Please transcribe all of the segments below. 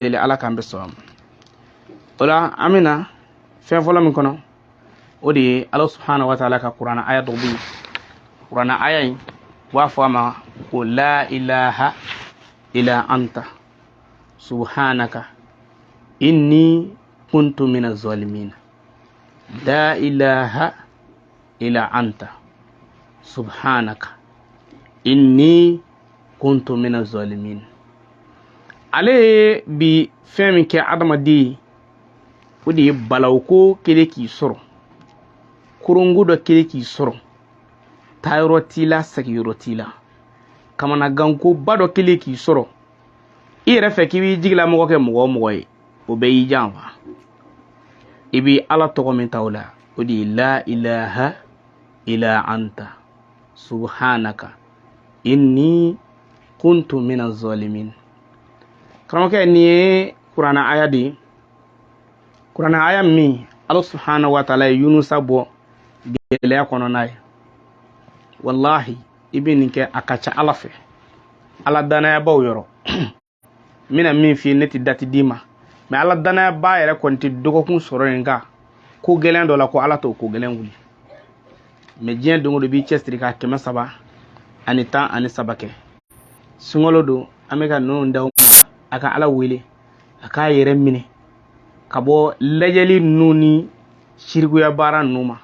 Deli Ala k'an bɛ sɔn o la. An bɛna fɛn fɔlɔ min kɔnɔ, o de ye Ala subhanahu wa taala ka Kuranɛ aya dɔ bɛ yen. Kuranɛ aya in, u b'a fɔ a ma ko la ilaha illa anta subhanaka inni kuntu mina zalimina. La ilaha illa anta subhanaka inni kuntu mina zalimin. Ale ye bi fɛn min kɛ adamaden ye, o de ye balawuko kelen k'i sɔrɔ, korongo dɔ kelen k'i sɔrɔ, taayɔrɔ t'i la, segiyɔrɔ t'i la, kamanagankoba dɔ kelen k'i sɔrɔ i yɛrɛ fɛ k'i b'i jigilamɔgɔ kɛ mɔgɔ o mɔgɔ ye, o bɛɛ y'i janfa. I b'i Ala tɔgɔ min ta o la, o de ye la ilaha illa anta subhanaka inni kuntu mina zalimin. Karamɔgɔkɛ, nin ye Kuranɛ aya de ye, Kuranɛ aya min Ala subhanahu wa taala ye Yunusa bɔ gɛlɛya kɔnɔ n'a ye. Walahi, i bɛ nin kɛ, a ka ca Ala fɛ, Ala danayabaw yɔrɔ, n bɛna min f'i ye, ne tɛ date d'i ma, mais Ala danayaba yɛrɛ kɔni tɛ dɔgɔkun sɔrɔ nin kan ko gɛlɛn dɔ la ko Ala t'o ko gɛlɛn wuli. Mais diɲɛ don o don, i b'i cɛsiri ka 313 kɛ. Sunkalo don, an bɛ ka ninnu da a ka Ala wele, a k'a yɛrɛ minɛ ka bɔ lajɛli ninnu ni sirikuya baara ninnu ma.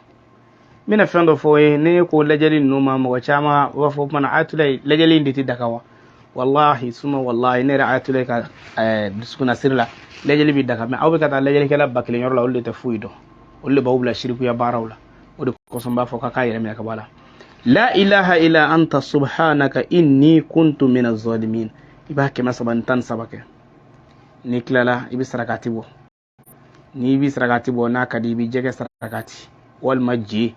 N bɛna fɛn dɔ fɔ ye, ne ko lajɛli ninnu ma, mɔgɔ caman u b'a fɔ o kumana ayatulayi lajɛli in de tɛ daga wa? Walahi suma walahi, ne yɛrɛ ayatulayi ka dusukunnasiri la, lajɛli bɛ daga. Mais aw bɛ ka taa lajɛlikɛla 1000 yɔrɔ la, olu de tɛ foyi dɔn, olu de b'aw bila sirikuya baaraw la. O de kosɔn n b'a fɔ k'a k'a yɛrɛ minɛ ka bɔ a la. La ilaha illa anta subhanaka inni kuntu mina zalimin, i b'a 313 kɛ. N'i tilala, i bɛ sarakati bɔ. N'i bɛ sarakati bɔ, n'a ka di, i bɛ jɛgɛ sarakati walima je.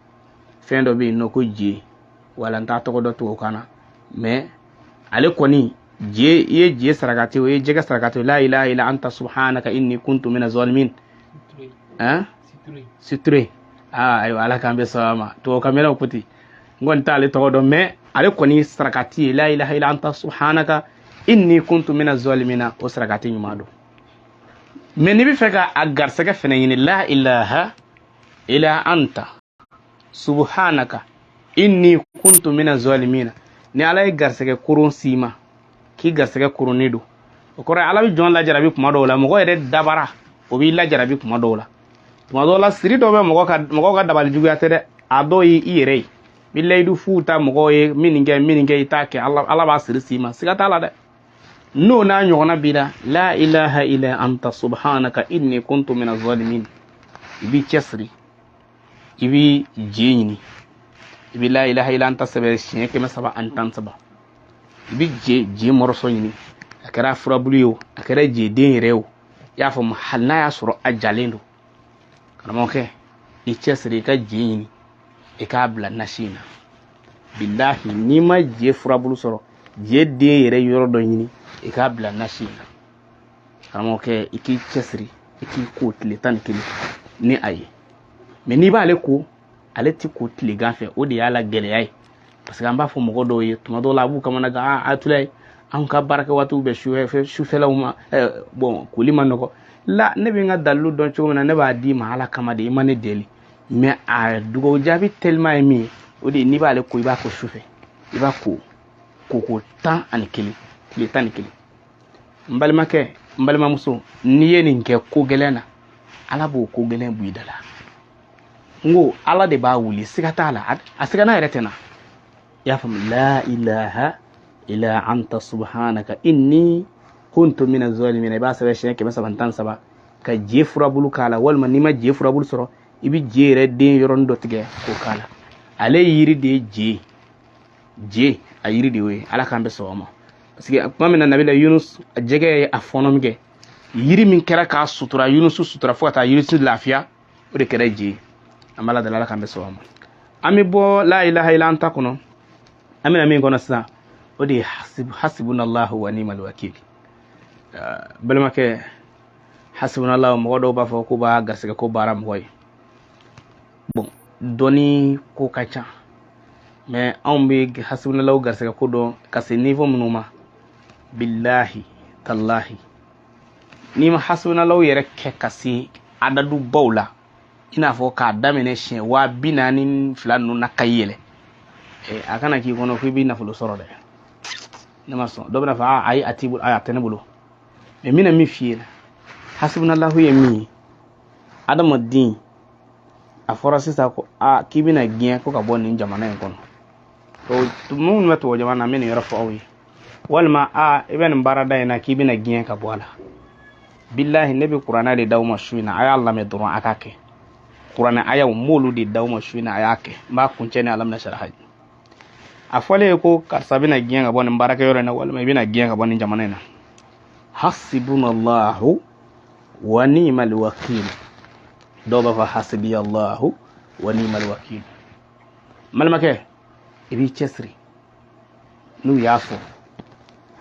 Fɛn dɔ bɛ yen nɔ ko je, wala n t'a tɔgɔ dɔn tubabukan na, mais ale kɔni je, i ye je sarakati o, i ye jɛgɛ sarakati o, la ilaha illa anta subhanaka inni kuntu mina zalimin. Hein, citrouille. Ah, ayiwa, Ala k'an bɛ sababa ma. Tubabukan mɛnnaw ko ten, n kɔni t'ale tɔgɔ dɔn, mais ale kɔni sarakati ye la ilaha illa anta subhanaka inni kuntu mina zalimina, o sarakati ɲuman don. Mais n'i bɛ fɛ ka a garisɛgɛ fɛnɛ ɲini, la ilaha illa anta subhanaka inni kuntu mina zalimina. Ni Ala ye garisɛgɛ koron s'i ma, k'i garisɛgɛ koronnen don, o kɔrɔ ye Ala bɛ jɔn lajarabi kuma dɔw la. Mɔgɔ yɛrɛ dabara, o b'i lajarabi kuma dɔw la. Tuma dɔw la, siri dɔ bɛ mɔgɔ ka, mɔgɔw ka dabali juguya tɛ dɛ, a dɔw ye i yɛrɛ ye. Bi layidu fu ta mɔgɔw ye, min nin kɛ, min nin kɛ, i t'a kɛ, Ala b'a siri s'i ma, siga t'a la dɛ. N'o n'a ɲɔgɔnna b'i la, la ilaha illa anta subhanaka inni kuntu mina zalimin, i b'i cɛsiri, i b'i je ɲini, i bɛ la ilaha illa anta sɛbɛn siɲɛ 313. I bɛ je morceau ɲini, a kɛra furabulu ye o, a kɛra je den yɛrɛ ye o, i y'a faamu, hali n'a y'a sɔrɔ a jalen don. Karamɔgɔkɛ, i cɛsiri, i ka je ɲini, i k'a bila nasi in na. Bilahi, n'i ma je furabulu sɔrɔ, je den yɛrɛ yɔrɔ dɔ ɲini, i k'a bila nasi in na. Karamɔgɔkɛ, i k'i cɛsiri, i k'i ko tile 11 ni a ye. Mais n'i b'ale ko, ale ti ko tilegan fɛ, o de y'a la gɛlɛya ye, parce que an b'a fɔ mɔgɔ dɔw ye tuma dɔw la, a b'u kamana gan, a Ayatulayi, an ka baarakɛ waatiw bɛ sufɛ, sufɛlaw ma. Bon, koli ma nɔgɔ la, ne bɛ n ka dalilu dɔn cogo min na, ne b'a d'i ma Ala kama de, i ma ne deli. Mais a dugawu jaabi teliman ye min ye, o de ye n'i b'ale ko, i b'a ko sufɛ, i b'a ko koko 11, tile 11. N balimakɛ, n balimamuso, n'i ye nin kɛ ko gɛlɛn na, Ala b'o ko gɛlɛn bɔ i da la. N ko Ala de b'a wuli, siga t'a la, a sigana yɛrɛ tɛ na. I y'a faamu? La ilaha illa anta subhanaka inni kuntu mina zalimina, i b'a sɛbɛn siɲɛ 313, ka je furabulu k'a la, walima n'i ma je furabulu sɔrɔ, i bɛ je yɛrɛ den yɔrɔnin dɔ tigɛ k'o k'a la. Ale yiri de ye je, je a yiri de y'o ye. Ala k'an bɛ sɔn o ma, parce que tuma min na nabila Yunus a jɛgɛ ye a fɔɔnɔ min kɛ, yiri min kɛra k'a sutura, Yunusu sutura fo ka taa Yunusu lafiya, o de kɛra je. An b'Ala deli, Ala k'an bɛ sɔn o ma. An bɛ bɔ la ilaha illa anta kɔnɔ, an bɛna min kɔnɔ sisan, o de ye hasibunallahu wa ni'mal wakil. Balimakɛ, hasibunallahu, mɔgɔ dɔw b'a fɔ k'u b'a garisɛgɛ ko baara mɔgɔ ye. Bon, dɔnni ko ka ca, mais anw bɛ hasibunallahu garisɛgɛ ko dɔn ka se niveau minnu ma, bilahi talahi. N'i ma hasubunallahu yɛrɛ kɛ ka se adadubaw la, i n'a fɔ k'a daminɛ siɲɛ 42000 ninnu na ka yɛlɛ, a kana k'i kɔnɔ k'i bɛ nafolo sɔrɔ dɛ. Ne ma sɔn. Dɔ bɛna fɔ aa ayi, a t'i bolo, ayi, a tɛ ne bolo. Mɛ n bɛna min f'i ye, hasubunallahu ye min ye, adamaden a fɔra sisan ko aa k'i bɛna gɛn ko ka bɔ nin jamana in kɔnɔ, minnu bɛ tubabu jamana na, n bɛ nin yɔrɔ fɔ aw ye, walima aa i bɛ nin baarada in na k'i bɛna gɛn ka bɔ a la. Bilahi, ne bɛ kuranɛ de d'aw ma su in na, a y'a lamɛn dɔrɔn, a k'a kɛ. Kuranɛ ayaw, n b'olu de d'aw ma su in na, a y'a kɛ. N b'a kuncɛ ni alamina saraha ye. A fɔlen ye ko karisa bɛna gɛn ka bɔ nin baarakɛyɔrɔ in na, walima i bɛna gɛn ka bɔ nin jamana in na, hasibunallahu wa ni'mal wakil. Dɔw b'a fɔ hasibiyallahu wa ni'mal wakil. N balimakɛ, i b'i cɛsiri. N'u y'a fɔ,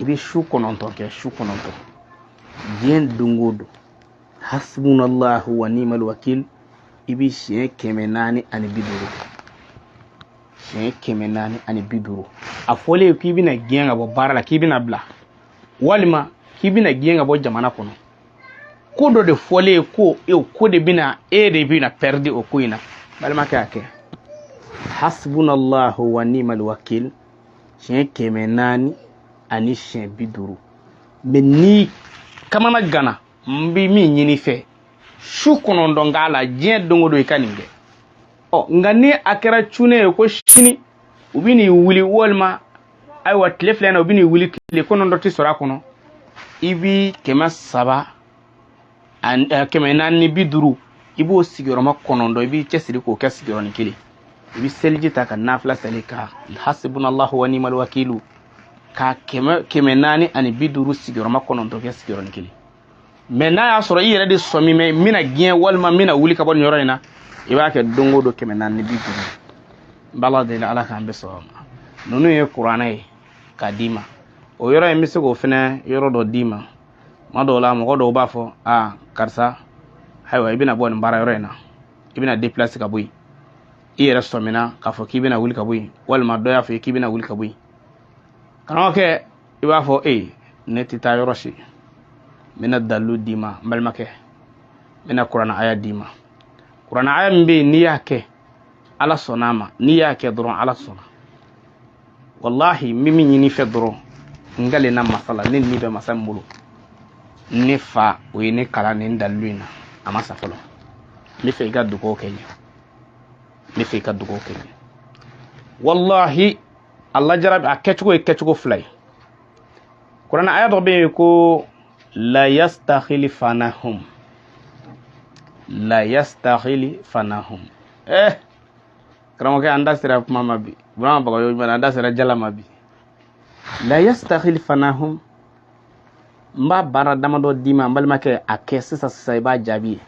i bɛ su 9 kɛ, su 9, diɲɛ don o don, hasbunallahu wa ni'mal wakil, i bɛ siɲɛ 450 kɛ, siɲɛ 450. A fɔlen k'i bɛna gɛn ka bɔ baara la, k'i bɛna bila, walima k'i bɛna gɛn ka bɔ jamana kɔnɔ, ko dɔ de fɔlen ko e ko de bɛna, e de bɛna pɛridi o ko in na. Balimakɛ, a kɛ hasbunallahu wa ni'mal wakil siɲɛ 400 ani siɲɛ 50. Mɛ n'i kamana gana, n bɛ min ɲini fɛ, su 9 k'a la, diɲɛ don o don i ka nin kɛ. Ɔ nka ni a kɛra cunɛ ye ko sini u bɛ n'i wuli, walima ayiwa tile 2 na u bɛ n'i wuli, tile 9 tɛ sɔrɔ a kɔnɔ, i bi 300 ani 450, i b'o sigiyɔrɔma 9, i b'i cɛsiri k'o kɛ sigiyɔrɔnin kelen. I bɛ seliji ta ka nafila sali ka hasbunallahu wa ni'mal wakilu ka 450 sigiyɔrɔma 9 kɛ sigiyɔrɔnin kelen. Mɛ n'a y'a sɔrɔ i yɛrɛ de sɔmi mɛ n bɛna gɛn walima n bɛna wuli ka bɔ nin yɔrɔ in na, i b'a kɛ don o don 450. N b'Ala deli, Ala k'an bɛɛ sɔn ma. Ninnu ye kuranɛ ye k'a d'i ma. O yɔrɔ in, n bɛ se k'o fɛnɛ yɔrɔ dɔ d'i ma. Tuma dɔw la, mɔgɔ dɔw b'a fɔ aa karisa, ayiwa i bɛna bɔ nin baara yɔrɔ in na, i bɛna déplacer ka bɔ yen, i yɛrɛ sɔmina k'a fɔ k'i bɛna wuli ka bɔ yen, walima dɔ y'a fɔ i k'i bɛna wuli ka bɔ yen. Karamɔgɔkɛ, i b'a fɔ ee ne tɛ taa yɔrɔ si. N bɛna dalilu d'i ma, n balimakɛ, n bɛna kuranɛ aya d'i ma. Kuranɛ aya min bɛ yen, n'i y'a kɛ, Ala sɔnna a ma. N'i y'a kɛ dɔrɔn, Ala sɔnna. Walahi, n bɛ min ɲini i fɛ dɔrɔn, n kalenna masa la, ne ni bɛ masa min bolo, ne fa o ye ne kalan nin dalilu in na, a ma sa fɔlɔ. N bɛ fɛ i ka dugawu kɛ n ye, n bɛ fɛ i ka dugawu kɛ n ye. Walahi, a lajarabi, a kɛcogo ye kɛcogo 2 ye. Kuranɛ aya dɔ bɛ yen ko la yastakhlifanahum, la yastakhlifanahum. Karamɔgɔkɛ, an da sera kuma ma bi. Burama Bagayogo jumɛn, an da sera jala ma bi. La yastakhlifanahum, n b'a baara damadɔ d'i ma, n balimakɛ, a kɛ sisan sisan, i b'a jaabi ye.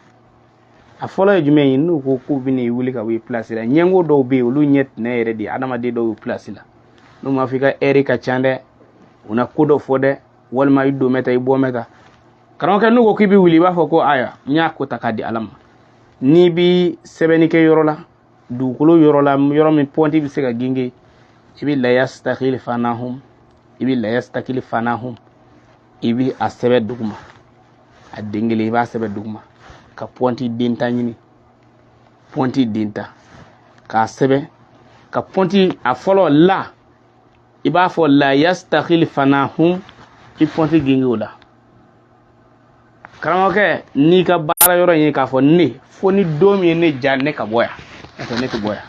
A fɔlɔ ye jumɛn ye? N'u ko k'u bɛna i wuli ka bɔ i pilasi la, ɲɛngo dɔw bɛ yen, olu ɲɛ tɛnɛ yɛrɛ de ye adamaden dɔw ye pilasi la. N'u m'a fɔ i ka ɛri ka ca dɛ, u na ko dɔ fɔ dɛ, walima i don mɛ ta, i bɔ mɛ ta. Karamɔgɔkɛ, n'u ko k'i bɛ wuli, i b'a fɔ ko ayiwa, n y'a ko ta k'a di Ala ma. N'i bi sɛbɛnni kɛ yɔrɔ la, dugukolo yɔrɔ la, yɔrɔ min pɔnti bɛ se ka gengen, i bɛ la yastakhlifanahum, i bɛ la yastakhlifanahum, i bɛ a sɛbɛn duguma, a den kelen i b'a sɛbɛn duguma, ka pɔnti den tan ɲini, pɔnti den tan k'a sɛbɛn, ka pɔnti a fɔlɔ la, i b'a fɔ la yastakhlifanahum, i pɔnti gengen o la. Karamɔgɔkɛ, n'i ka baara yɔrɔ in ye k'a fɔ ne fo ni don min ye ne ja ne ka bɔ yan, n'o tɛ ne tɛ bɔ yan.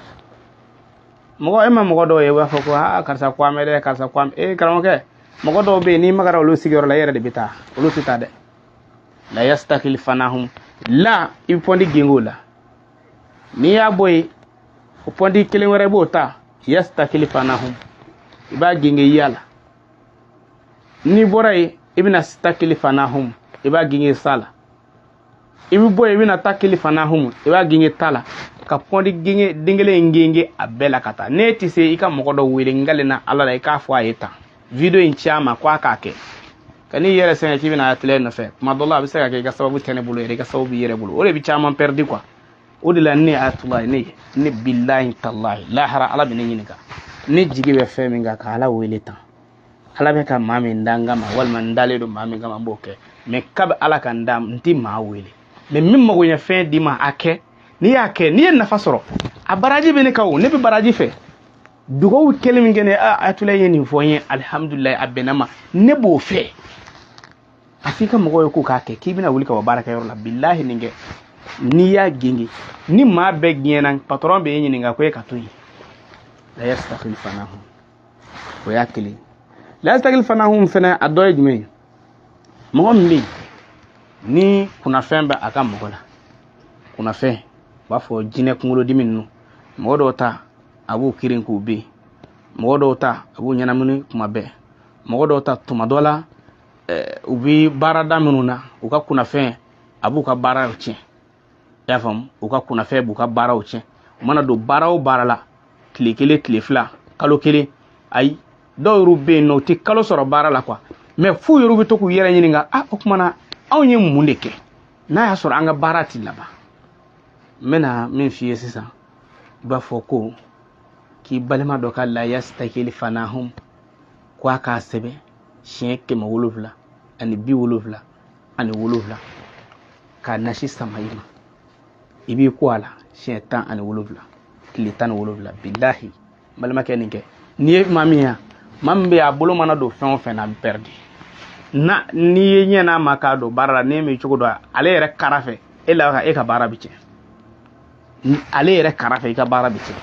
Mɔgɔ e ma mɔgɔ dɔw ye, u b'a fɔ ko aa karisa ko an bɛ dɛ, karisa ko an bɛ. Ee karamɔgɔkɛ, mɔgɔ dɔw bɛ yen, n'i magara olu sigiyɔrɔ la, i yɛrɛ de bɛ taa, olu tɛ taa dɛ. La yastakhlifanahum la, i bɛ pɔnti gengen o la. N'i y'a bɔ yen, o pɔnti kelen wɛrɛ i b'o ta, yastakhlifanahum, i b'a gengen ya la. N'i bɔra yen, i bɛna stakilifanahum, i b'a gengen sa la. I bɛ bɔ yen, i bɛna takilifanahum, i b'a gengen ta la, ka pɔnti gengen den kelen in gengen a bɛɛ la ka taa. N'e tɛ se, i ka mɔgɔ dɔ wele, n kalenna Ala la, i k'a fɔ a ye tan, video in ci a ma ko a k'a kɛ. Ka n'i yɛrɛ sɛgɛn k'i bɛna tile nɔfɛ, tuma dɔ la a bɛ se ka kɛ i ka sababu tɛ ne bolo yɛrɛ, i ka sababu b'i yɛrɛ bolo. O de bɛ caman pɛridi quoi. O de la ne Ayatulayi, ne bilahi talahi, lahara Ala bɛ ne ɲininka, ne jigi bɛ fɛn min kan, ka Ala wele tan, Ala bɛ ka maa min da n kama, walima n dalen don maa min kama, n b'o kɛ. Mais kabi Ala ka n da, n tɛ maa wele, mais min mago ɲɛ fɛn d'i ma, a kɛ. N'i y'a kɛ, n'i ye nafa sɔrɔ, a baraji bɛ ne kan. O ne bɛ baraji fɛ. Dugawu kelen min kɛ ne, a Ayatulayi ye nin fɔ n ye, alihamudulilayi, a bɛnna ma, ne b'o fɛ. A f'i ka mɔgɔw ye k'u k'a kɛ, k'i bɛna wuli ka bɔ baarakɛyɔrɔ la, bilahi nin kɛ. N'i y'a genge ni maa bɛɛ gɛnna, patɔrɔn bɛ e ɲininka ko e ka to yen. La yastakilifanahum, o y'a kelen. La yastakilifanahum fɛnɛ, a dɔ ye jumɛn ye? Mɔgɔ min bɛ yen ni kunnafɛn bɛ a ka mɔgɔ la, kunnafɛn, u b'a fɔ jinɛ kunkolodimi ninnu, mɔgɔ dɔw ta a b'u kirin k'u bin, mɔgɔ dɔw ta a b'u ɲɛnamini kuma bɛɛ, mɔgɔ dɔw ta tuma dɔ la u bɛ baarada minnu na, u ka kunnafɛn a b'u ka baaraw tiɲɛ. I y'a faamu? U ka kunnafɛn b'u ka baaraw tiɲɛ. U mana don baara o baara la, tile kelen, tile fila, kalo kelen, ayi, dɔw yɛrɛ bɛ yen nɔ, u tɛ kalo sɔrɔ baara la quoi. Mais f'u yɛrɛ bɛ to k'u yɛrɛ ɲininka: ah, o tuma na anw ye mun de kɛ n'a y'a sɔrɔ an ka baara ti laban? N bɛna min f'i ye sisan, i b'a fɔ ko k'i balima dɔ ka la yastakilifanahum, ko a k'a sɛbɛn siɲɛ 777 k'a nasi sama i ma. I b'i ko a la siɲɛ 17, tile 17. Bilahi, n balimakɛ, nin kɛ. N'i ye maa min ye, maa min bɛ yen, a bolo mana don fɛn o fɛn na, a bɛ pɛrɛdi na. N'i ye ɲɛ n'a ma k'a don baara la, n'e m'i cogo dɔn, ale yɛrɛ kara fɛ e la, e ka baara bɛ tiɲɛ. Ale yɛrɛ kara fɛ, i ka baara bɛ tiɲɛ.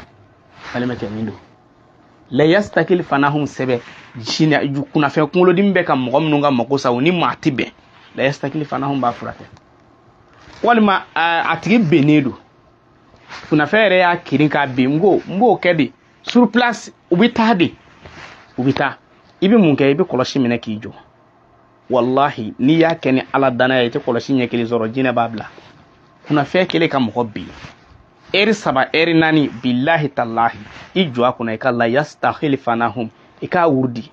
Balimakɛ, nin don la yastakilifanahum sɛbɛ. Sini kunnafɛn kunkolodimi bɛ ka mɔgɔ minnu ka mako sa, u ni maa tɛ bɛn, la yastakilifanahum b'a furakɛ. Walima a tigi bennen don, kunnafɛn yɛrɛ y'a kirin k'a bin, n ko n b'o kɛ de sur place, u bɛ taa de, u bɛ taa. I bɛ mun kɛ? I bɛ kɔlɔsi minɛ k'i jɔ. Walahi, n'i y'a kɛ ni Ala danaya ye, i tɛ kɔlɔsi ɲɛ kelen sɔrɔ, jinɛ b'a bila. Kunnafɛn kelen ka mɔgɔ bin ɛri 3, ɛri 4, bilahi talahi, i jɔ a kunna, i ka la yastakilifanahum, i k'a wurudi.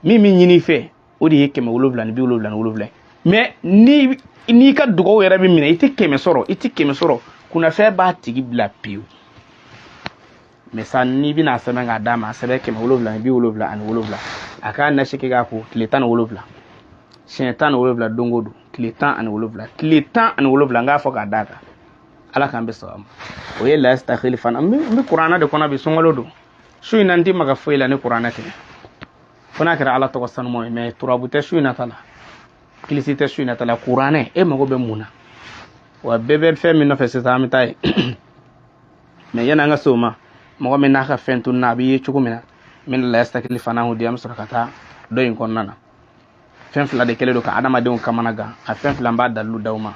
Min bɛ ɲini i fɛ, o de ye 777. Mais ni n'i ka dugawu yɛrɛ bɛ minɛ, i tɛ 100 sɔrɔ, i tɛ 100 sɔrɔ. Kunnafɛn b'a tigi bila pewu. Mais sa, n'i bɛna sɛbɛn k'a d'a ma, a sɛbɛn 777, a k'a nasi kɛ k'a ko tile 17, siɲɛ 17, don o don, tile 17, tile 17. N k'a fɔ k'a d'a kan. Ala k'an bɛ sɔn a ma. O ye la yastakilifana. N bɛ kuranɛ de kɔnɔ bi, sunkalo don. Su in na, n tɛ maga foyi la ni kuranɛ tɛ, fo n'a kɛra Ala tɔgɔ sanuman ye. Mais turabu tɛ su in na ta la, kilisi tɛ su in na ta la, kuranɛ. E mago bɛ mun na? Wa bɛɛ bɛ fɛn min nɔfɛ sisan, an bɛ taa yen. Mais yanni an ka se o ma, mɔgɔ min n'a ka fɛn tununa, a bɛ ye cogo min na, n bɛna la yastakilifanahu di, an bɛ sɔrɔ ka taa dɔ in kɔnɔna na. Fɛn fila de kɛlen don ka adamadenw kamana gan. A fɛn fila, n b'a dalilu d'aw ma.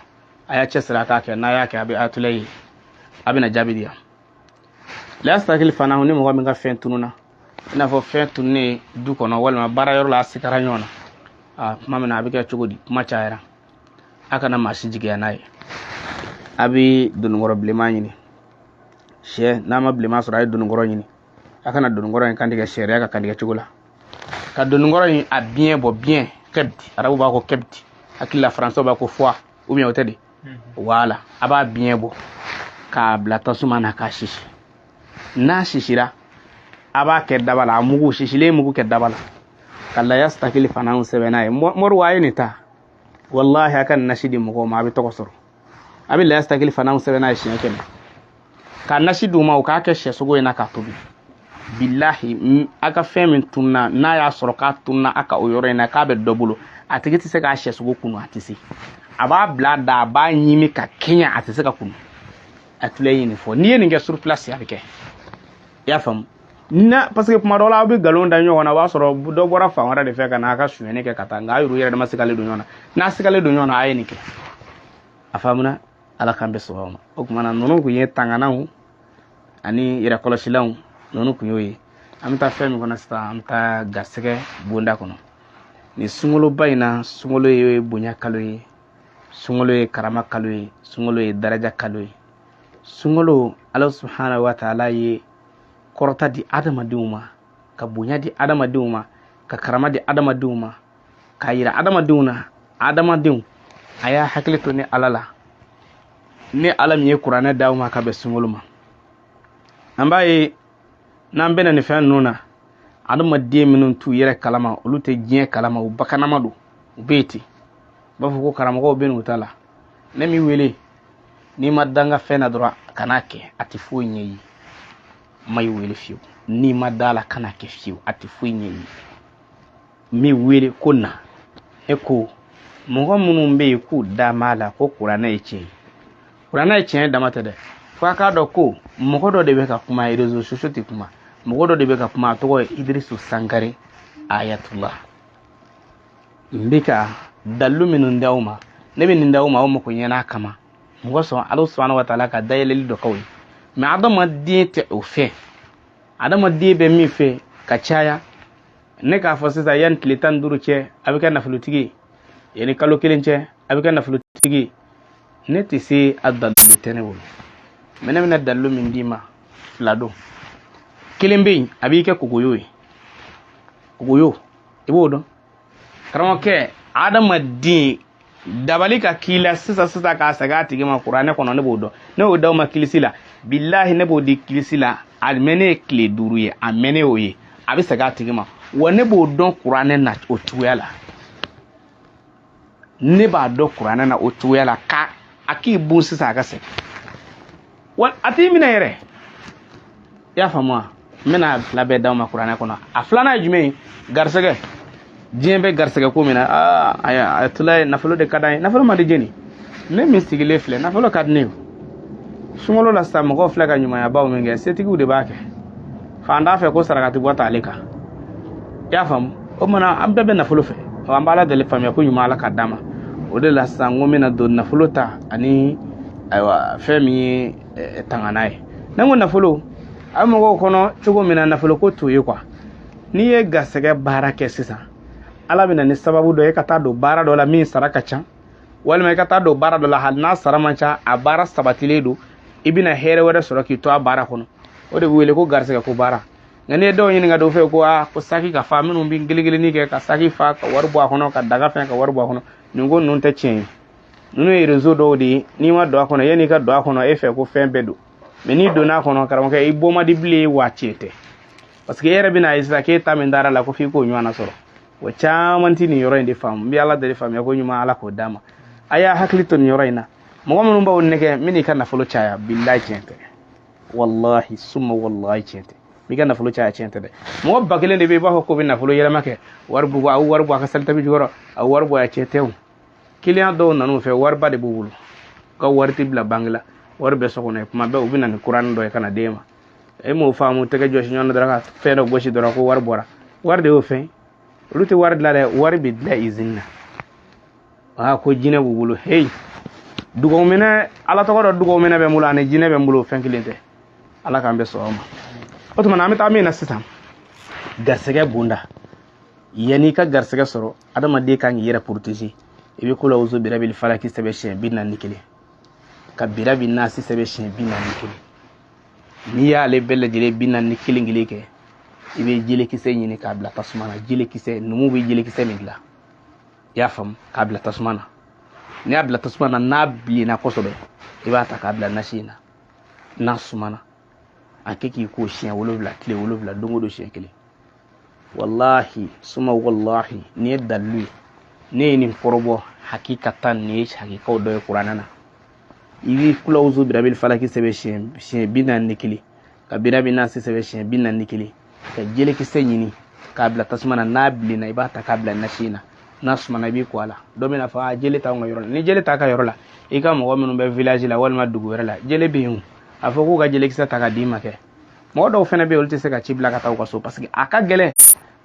A y'a cɛsiri a k'a kɛ. N'a y'a kɛ, a bɛ Ayatollah ye, a bɛna jaabi di yan. La yastakilifanahu, ni mɔgɔ min ka fɛn tununa, i n'a fɔ fɛn tununnen du kɔnɔ walima baarayɔrɔ la, a sigara ɲɔgɔn na, a kuma min na, a bɛ kɛ cogo di? Kuma cayara, a kana maa si jigiya n'a ye. A bɛ dononkɔrɔ bilenman ɲini, sɛ n'a ma bilenman sɔrɔ, a ye dononkɔrɔ ɲini. A kana dononkɔrɔ in kantigɛ sariya ka kantigɛ cogo la, ka dononkɔrɔ in a biɲɛ bɔ, biɲɛ kɛbiti, arabu b'a ko kɛbiti, hakili la faransɛw b'a ko foie ou bien o tɛ de. Wala a b'a biɲɛ bɔ k'a bila tasuma na k'a sisi. N'a sisira, a b'a kɛ daba la, a mugu sisilen, mugu kɛ daba la, ka la yastakilifanahu sɛbɛn n'a ye. Moriw, a ye nin ta. Walahi, a ka nin nasi di mɔgɔw ma, a bɛ tɔgɔ sɔrɔ. A bɛ la yastakilifanahu sɛbɛn n'a ye siɲɛ 100, ka nasi d'u ma, u k'a kɛ sɛsogo in na k'a tobi. Bilahi, a ka fɛn min tununa, n'a y'a sɔrɔ k'a tununa a ka o yɔrɔ in na, k'a bɛ dɔ bolo, a tigi tɛ se k'a sɛsogo kunu, a tɛ se. A b'a bila da, a b'a ɲimi ka kɛɲɛ, a tɛ se ka kunu. A tula ye nin fɔ, n'i ye nin kɛ sur place, a bɛ kɛ. I y'a faamu na? Parce que kuma dɔ la, aw bɛ nkalon da ɲɔgɔn na, o b'a sɔrɔ dɔ bɔra fan wɛrɛ de fɛ ka na a ka sonyɛni kɛ ka taa, nka a yɛrɛ dama sigalen don ɲɔgɔn na. N'a sigalen don ɲɔgɔn na, a ye nin kɛ. A faamuna? Ala k'an bɛ sɔn ma. O tuma na, ninnu kun ye tanganaw ani yɛrɛkɔlɔsilanw, ninnu kun y'o ye. An bɛ taa fɛn min kɔnɔ sisan, an bɛ taa garisɛgɛ bonda kɔnɔ nin sunkaloba in na. Sunkalo ye bonya kalo ye, sunkalo ye karama kalo ye, sunkalo ye daraja kalo ye. Sunkalo, Ala subahana wa taala ye kɔrɔta di adamadenw ma, ka bonya di adamadenw ma, ka karama di adamadenw ma, k'a yira adamadenw na: adamadenw, a y'a hakili to ni Ala la, ni Ala min ye kuranɛ d'aw ma ka bɛn sunkalo ma. An b'a ye n'an bɛna nin fɛn ninnu na, adamaden minnu t'u yɛrɛ kalama, olu tɛ diɲɛ kalama, u bakanama don, u bɛ yen ten. B'a fɔ ko karamɔgɔw bɛ n'u ta la. Ne m'i wele, n'i ma da n ka fɛn na dɔrɔn kan'a kɛ, a tɛ foyi ɲɛ i ye. N ma i wele fiyewu, n'i ma da la kan'a kɛ fiyewu, a tɛ foyi ɲɛ i ye. N m'i wele ko na. E ko mɔgɔ minnu bɛ yen k'u da b'a la ko kuranɛ ye tiɲɛ ye, kuranɛ ye tiɲɛ dama tɛ dɛ, fo a k'a dɔn ko mɔgɔ dɔ de bɛ ka kuma, réseaux sociaux tɛ kuma, mɔgɔ dɔ de bɛ ka kuma, a tɔgɔ ye Idrisu Sankare Ayatullah. N bɛ ka dalilu minnu d'aw ma, ne bɛ nin d'aw ma aw mako ɲɛna kama. Mɔgɔ sɔn Ala subahana wa taala ka dayɛlɛli dɔ k'aw ye, mɛ adamaden tɛ o fɛ. Adamaden bɛ min fɛ ka caya, ne k'a fɔ sisan, yanni tile 15 cɛ a bɛ kɛ nafolotigi ye, yanni kalo kelen cɛ a bɛ kɛ nafolotigi ye, ne tɛ se a dalilu tɛ ne bolo. Mɛ ne bɛna dalilu min d'i ma, fila don. Kelen bɛ yen, a b'i kɛ kogoyo ye. Kogoyo, i b'o dɔn karamɔgɔkɛ? Adamaden dabali ka k'i la sisan sisan k'a segin a tigi ma kuranɛ kɔnɔ, ne b'o dɔn. Ne y'o d'aw ma kilisi la, bilahi ne b'o di kilisi la. A mɛnnen ye tile 5 ye, a mɛnnen y'o ye, a bɛ segin a tigi ma. Wa ne b'o dɔn kuranɛ na o cogoya la, ne b'a dɔn kuranɛ na o cogoya la, ka a k'i bon sisan a ka segin, wa a t'i minɛ yɛrɛ. I y'a faamu wa? N bɛna fila bɛɛ d'aw ma kuranɛ kɔnɔ. A filanan ye jumɛn ye? Garisɛgɛ. Diɲɛ bɛ garisɛgɛ ko min na, aa ayiwa, a tula ye nafolo de ka d'an ye. Nafolo man di jɛni? Ne min sigilen filɛ, nafolo ka di ne ye. Sunkalo la sisan, mɔgɔw filɛ ka ɲumanyabaw min kɛ, setigiw de b'a kɛ. Fan t'a fɛ ko sarakati bɔ t'ale kan. I y'a faamu? O kumana an bɛɛ bɛ nafolo fɛ, an b'Ala deli faamuya ko ɲuman Ala ka d'an ma. O de la sisan n ko n bɛna don nafolo ta ani ayiwa fɛn min ye tangana ye. Ne ko nafolo a bɛ mɔgɔw kɔnɔ cogo min na, nafolo ko t'o ye kuwa. N'i ye garisɛgɛ baara kɛ sisan, Ala bɛ na ni sababu dɔ ye ka taa don baara dɔ la min sara ka ca, walima i ka taa don baara dɔ la hali n'a sara man ca, a baara sabatilen don, i bɛna hɛrɛ wɛrɛ sɔrɔ k'i to a baara kɔnɔ. O de bɛ wele ko garisɛgɛ ko baara. Nka n'i ye dɔw ɲininka dɔw fɛ ko aa ko saki ka fa, minnu bɛ kelen kelenni kɛ ka saki fa ka wari bɔ a kɔnɔ, ka daga fɛn ka wari bɔ a kɔnɔ, nin ko ninnu tɛ tiɲɛ ye. Ninnu ye réseau dɔw de ye. N'i ma don a kɔnɔ, yanni i ka don a kɔnɔ, e fɛ ko fɛn bɛɛ don, mɛ n'i donna a kɔnɔ, karamɔgɔkɛ, i bɔ man di bilen. Wa tiɲɛ tɛ, parce que e yɛrɛ bɛna ye sisan k'e ta min dara la ko f'i k'o ɲɔgɔnna sɔrɔ. O caman ti nin yɔrɔ in de faamu. N bɛ Ala deli faamuya ko ɲuman Ala k'o d'a ma. A y'a hakili to nin yɔrɔ in na. Mɔgɔ minnu b'aw nɛgɛ min n'i ka nafolo caya, bilahi tiɲɛ tɛ, wallahi summa wallahi tiɲɛ tɛ. N'i ka nafolo caya, tiɲɛ tɛ dɛ. Mɔgɔ 1000 de bɛ yen, i b'a fɔ k'o bɛ nafolo yɛlɛma kɛ, wari bɔ, a wari bɔ a ka salitabi jukɔrɔ, a wari bɔ, a tiɲɛ tɛ. O kiliyan dɔw nan'u fɛ, wariba de b'u bolo, u ka wari tɛ bila banki la, wari bɛ so kɔnɔ yen. Kuma bɛɛ u bɛ na ni kuranin dɔ ye ka na d'e ma. E m'o faamu, tɛgɛ jɔsi ɲɔgɔn na dɔrɔn ka fɛn dɔ gosi dɔrɔn ko wari bɔra. Wari de y'o fɛn, olu tɛ wari dilan dɛ, wari bɛ dilan izini na. Aa ko jinɛ b'u bolo. Heyi, dugawu minɛ, Ala tɔgɔ dɔ dugawu minɛ bɛ n bolo ani jinɛ bɛ n bolo, fɛn kelen tɛ. Ala k'an bɛ sɔn o ma. O tuma na an bɛ taa min na sisan, garisɛgɛ bonda. Yanni i ka garisɛgɛ sɔrɔ, adamaden kan k'i yɛrɛ protéger. I bɛ kula wuzu birabil falaki sɛbɛn siɲɛ 41, ka birabi nasi sɛbɛn siɲɛ 41. N'i y'ale bɛɛ lajɛlen 41 kelen kɛ, i bɛ jelekisɛ ɲini k'a bila tasuma na. Jelekisɛ, numuw bɛ jelekisɛ min dilan, i y'a faamu, k'a bila tasuma na. N'i y'a bila tasuma na, n'a bilenna kosɛbɛ, i b'a ta k'a bila nasi in na. N'a sumana, a kɛ k'i ko siɲɛ 7, tile 7, don o don siɲɛ kelen. Walahi suma walahi, nin ye dalilu ye. Ne ye nin kɔrɔbɔ hakikatan, nin ye hakikaw dɔ ye kuranɛ na. I b'i kulawuzu birabil falaki sɛbɛn siɲɛ 41, ka birabi nasi sɛbɛn siɲɛ 41, ka jelekisɛ ɲini k'a bila tasuma na. N'a bilenna, i b'a ta k'a bila nasi in na. N'a sumana, i b'i ko a la. Dɔ bɛna fɔ a jele t'anw ka yɔrɔ la. Ni jele t'a ka yɔrɔ la, i ka mɔgɔ minnu bɛ village la walima dugu wɛrɛ la, jele bɛ yen o. A fɔ k'u ka jelekisɛ ta ka d'i ma kɛ. Mɔgɔ dɔw fɛnɛ bɛ yen, olu tɛ se ka ci bila ka taa u ka so, parce que a ka gɛlɛn,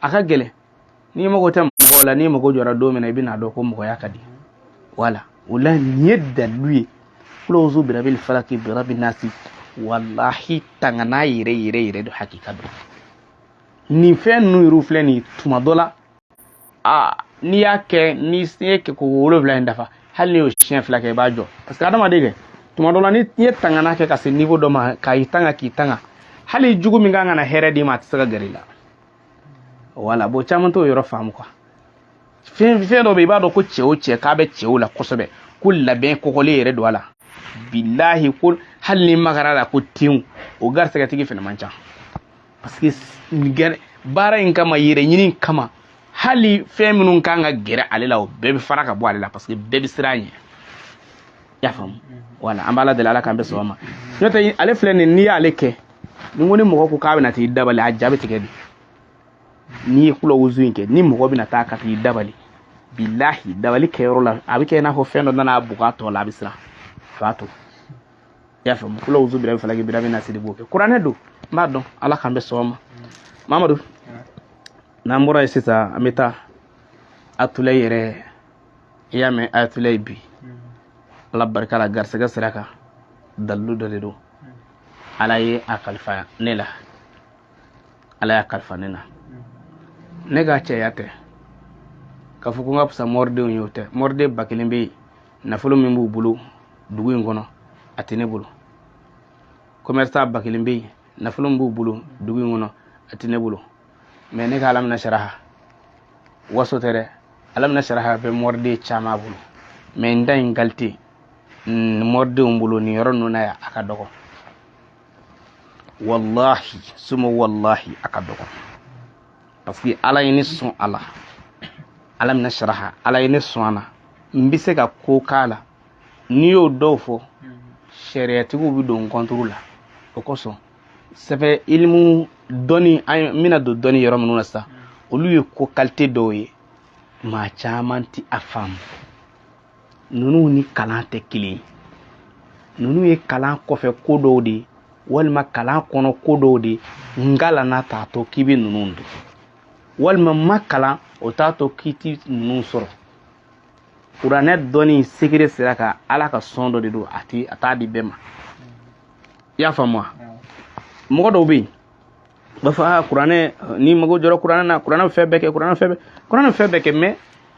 a ka gɛlɛn. N'i mago tɛ mɔgɔ la, n'i mago jɔra don min na, i bɛna dɔn ko mɔgɔya ka di. Wala o la, nin ye dalilu ye. Kulawuzu birabil falaki birabi nasi, walahi tangana yɛrɛ yɛrɛ yɛrɛ don, hakika don. Nin fɛn ninnu yɛrɛ filɛ nin ye, tuma dɔ la, aa n'i y'a kɛ, n'i ye kɛ ko 7 in dafa, hali n'i y'o siɲɛ 2 kɛ, i b'a jɔ. Parce que adamaden kɛ tuma dɔ la, n'i ye tangana kɛ ka se niveau dɔ ma, k'i tanga k'i tanga, hali jugu min kan ka na hɛrɛ d'i ma, a tɛ se ka gɛrɛ i la. Wala bon, caman t'o yɔrɔ faamu quoi. Fɛn dɔ bɛ yen, i b'a dɔn ko cɛ o cɛ k'a bɛ cɛw la kosɛbɛ, ko labɛn kɔgɔlen yɛrɛ don a la, bilahi ko hali ni magara la ko tewu, o garisɛgɛtigi fɛnɛ man ca. Parce que baara in kama, yɛrɛ ɲini kama, Hali fɛn minnu kan ka gɛrɛ ale la, o bɛɛ bɛ fara ka bɔ ale la, parce que bɛɛ bɛ siran a ɲɛ. I y'a faamu? Wala an b'Ala deli, Ala k'an bɛɛ sɔn a ma. N'o tɛ, ale filɛ nin, n'i y'ale kɛ, ni ko ni mɔgɔ ko k'a bɛna t'i dabali, a ja bɛ tigɛ de. N'i ye kulawuzu in kɛ, ni mɔgɔ bɛna taa ka t'i dabali, bilahi, dabali kɛyɔrɔ la, a bɛ kɛ i n'a fɔ fɛn dɔ nana bugɔ a tɔ la, a bɛ siran, a b'a to. I y'a faamu? Kulawuzu birabi falaki birabi nasi de b'o kɛ. Kuranɛ don, n b'a dɔn. Ala k'an bɛɛ sɔn a ma. Mamadu, n'an bɔra yen sisan, an bɛ taa Atulayi yɛrɛ. I y'a mɛn, Atulayi bi, Ala barika la, garisɛgɛ sira kan, dalilu dɔ de don. Ala ye a kalifa ne la, Ala y'a kalifa ne na. Ne ka cɛya tɛ k'a fɔ ko n ka fisa mɔridenw ye, o tɛ. Mɔriden 1000 bɛ yen, nafolo min b'u bolo dugu in kɔnɔ, a tɛ ne bolo. Commerçant 1000 bɛ yen, nafolo min b'u bolo dugu in kɔnɔ, a tɛ ne bolo. Mais ne ka Alamina saraha, waso tɛ dɛ, Alamina saraha bɛ mɔriden caman bolo, mais n ta in qualité mɔridenw bolo nin yɔrɔ ninnu na yan, a ka dɔgɔ. Wallahi suma wallahi, a ka dɔgɔ, parce que Ala ye ne sɔn a la. Alamina saraha, Ala ye ne sɔn a la, n bɛ se ka ko k'a la. N'i y'o dɔw fɔ, sariyatigiw bɛ don contre la. O kosɔn, sɛfɛ ilimu dɔnni, an bɛna don dɔnni yɔrɔ minnu na sisan, olu ye ko qualité dɔw ye, maa caman ti a faamu. Ninnu ni kalan tɛ kelen ye. Ninnu ye kalan kɔfɛ ko dɔw de ye, walima kalan kɔnɔ ko dɔw de ye. N kalanna t'a to k'i bɛ ninnu dɔn, walima n ma kalan, o t'a to k'i ti ninnu sɔrɔ. Kuranɛ dɔnni secret sira kan, Ala ka sɔn dɔ de don, a ti a t'a di bɛɛ ma. I y'a faamu wa? Mɔgɔ dɔw bɛ yen, u b'a fɔ: aa, kuranɛ, n'i mago jɔra kuranɛ na, kuranɛ bɛ fɛn bɛɛ kɛ, kuranɛ fɛn bɛɛ, kuranɛ bɛ fɛn bɛɛ kɛ. Mais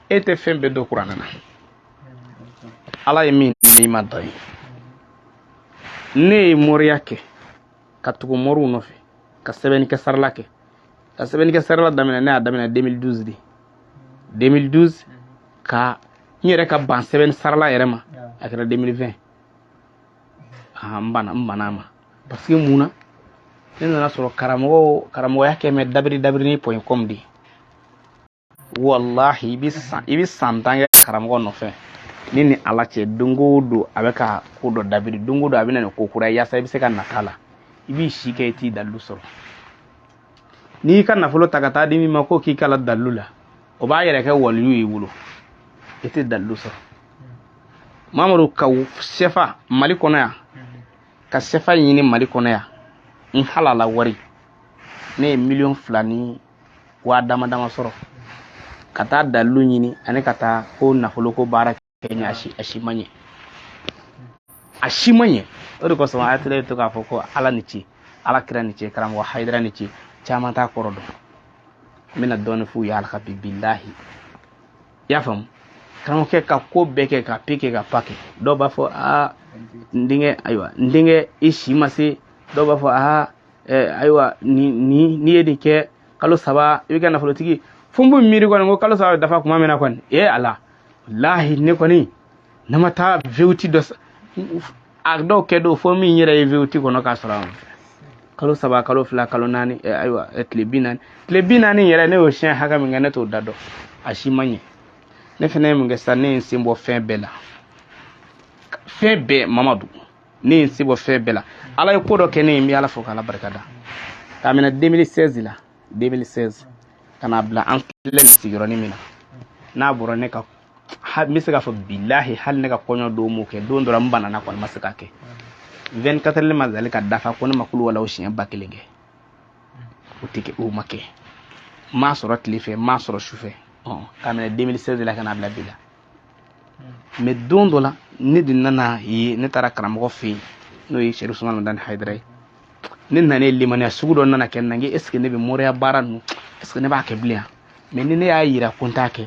e tɛ fɛn bɛɛ dɔn kuranɛ na. Ala ye min n'i ma dɔn ye. Ne ye moriya kɛ ka tugu moriw nɔfɛ, ka sɛbɛnni kɛ sarala kɛ, ka sɛbɛnni kɛ sarala daminɛ. Ne y'a daminɛ 2012 de, 2012, ka n yɛrɛ ka ban sɛbɛnni sarala yɛrɛ ma, a kɛra 2020. N banna, n banna a ma, parce que mun na? Ne nana sɔrɔ karamɔgɔ karamɔgɔya kɛ mɛ dabiri dabiri ni point com de. Wallahi, i bɛ san 10 kɛ karamɔgɔ nɔfɛ, ni Ala cɛ, don o don a bɛ ka ko dɔ dabiri, don o don a bɛ na ni ko kura ye, yaasa i bɛ se ka nata la. I b'i si kɛ, i t'i dalilu sɔrɔ. N'i y'i ka nafolo ta ka taa di min ma ko k'i kala dalilu la, o b'a yɛrɛ kɛ waliyu y'i bolo, i tɛ dalilu sɔrɔ. Mamadu, ka sɛfa Mali kɔnɔ yan, ka sɛfa ɲini Mali kɔnɔ yan, n halala wari, ne ye 2,2 million ni waa dama dama sɔrɔ ka taa dalilu ɲini ani ka taa ko nafolo ko baara kɛ ɲɛ. A si ma ɲɛ, a si ma ɲɛ. O de kosɔn a tɛrɛ to k'a fɔ ko Ala ni ce, Ala kira ni ce, karamɔgɔ Hayidara ni ce. Caman t'a kɔrɔ dɔn. N bɛna dɔɔni f'u ye ala ka bi, bilahi. I y'a faamu? Karamɔgɔkɛ ka ko bɛɛ kɛ, ka pe kɛ, ka pa kɛ. Dɔw b'a fɔ: aa, n denkɛ, ayiwa, n denkɛ, i si ma se. Dɔw b'a fɔ: aa, ayiwa, ni ni n'i ye nin kɛ, kalo 3 i bɛ kɛ nafolotigi. Fo n b'u miiri kɔni ko kalo 3 bɛ dafa tuma min na kɔni, e Ala, walahi, ne kɔni ne ma taa V8 dɔ a dɔw kɛ don, fo min yɛrɛ ye V8 kɔnɔ k'a sɔrɔ kalo 3, kalo 2, kalo 4, ayiwa, tile 40, tile 40 yɛrɛ, ne y'o siɲɛ hakɛ min kɛ, ne t'o da dɔn. A si ma ɲɛ. Ne fana ye mun kɛ sisan? Ne ye n sen bɔ fɛn bɛɛ la, fɛn bɛɛ. Mamadu, ne ye n sen bɔ fɛn bɛɛ la. Ala ye ko dɔ kɛ ne ye, n bɛ Ala fo k'Ala barika da. K'a minɛ 2016 la, 2016 ka n'a bila an filɛ nin sigiyɔrɔnin min na, n'a bɔra ne ka, n bɛ se k'a fɔ bilahi, hali ne ka kɔɲɔ don m'o kɛ. Don dɔ la n banana kɔni, ma se k'a kɛ. 24 heures ma deli ka dafa ko ne ma kulu wala o siɲɛ 1000 kɛ. O tɛ kɛ, o ma kɛ. N m'a sɔrɔ tile fɛ, n m'a sɔrɔ su fɛ, k'a minɛ 2016 la ka n'a bila bi la. Mais don dɔ la, ne de nana ye, ne taara karamɔgɔ fɛ yen, n'o ye Sɛrifu Usumani Madani Hayidara ye. Ne nana limaniya sugu dɔ nana kɛ n na, n ko est ce que ne bɛ moriya baara ninnu, est ce que ne b'a kɛ bilen yan? Mais ni ne y'a yira ko n t'a kɛ,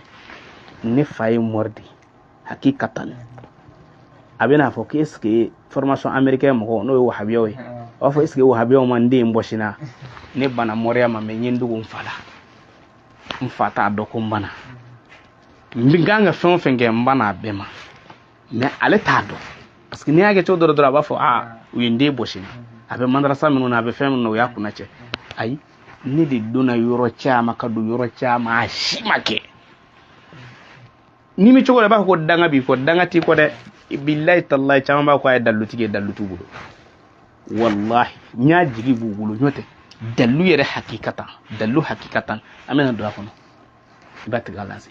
ne fa ye mori de hakikatan, a bɛna fɔ ko est ce que formation américain mɔgɔw, n'o ye wahabiyaw ye, a b'a fɔ est ce que wahabiyaw ma n den bɔsi na. Ne banna moriya ma, mais n ye n dogo n fa la. N fa t'a dɔn ko n banna. N bɛ kan ka fɛn o fɛn kɛ, n banna a bɛɛ ma, mais ale t'a dɔn, parce que n'i y'a kɛ cogo dɔ la dɔrɔn, a b'a fɔ: aa, u ye n den bɔsi na, a bɛ madarasa minnu na, a bɛ fɛn minnu na, o y'a kunna cɛ. Ayi, Ne de donna yɔrɔ caman ka don yɔrɔ caman, a si ma kɛ. N'i mi cogo la, i b'a fɔ ko danga b'i kɔ. Danga t'i kɔ dɛ, bilayi talayi. Caman b'a fɔ a ye dalilutigi ye, dalilu t'u bolo. Wallahi, n y'a jigi b'u bolo. N'o tɛ dalilu yɛrɛ hakikatan, dalilu hakikatan, an bɛna don a kɔnɔ, i b'a tigɛ a lase.